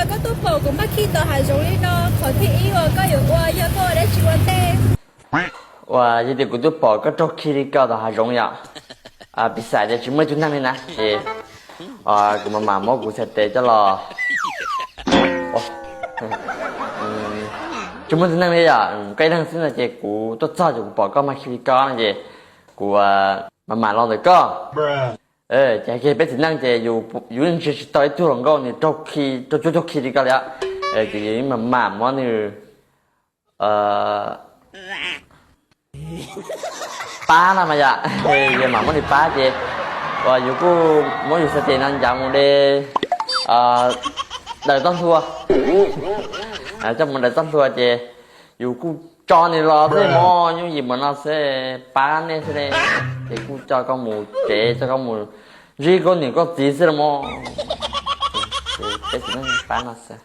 Koj tuaj pom kuv maj khi tom hav zoov li no, qhov thib ib uas koj yuav ua yog koj ua dab tsi ua ntej? Uas yog tias kuv tuaj pom koj raug khi li ko tom hav zoov yom, piv xam tias tsis muaj ib tug neeg li na ces kuv mam mam muab kuv txhais tes coj los. Tsis muaj ib tug neeg li yom, koj ib leeg xwb no ces kuv tuaj txog ces kuv pom koj maj khi li ko no ces kuv mam mam los ntawm koj. Ces hais kiag peb txiv neej ces yus yeej ntsia tsis tau ib tug hluas nkauj nws raug khi, raug cuab raug khi li ko li. Ces yus yeej mam mam muab nws pab no mas yom, yus mam muab nws pab ces uas yus kuj muab yus txhais tes no ncav mus de daws txoj hlua, coj mus daws txoj hlua ces yus kuj tso nws los xwb mog, yooj yim mus no xwb, pab nej xwb ne. Ces kuj coj koj mus tsev, coj koj mus ntsib koj niam koj txiv xwb los mog. Peb txiv neej pab no xwb.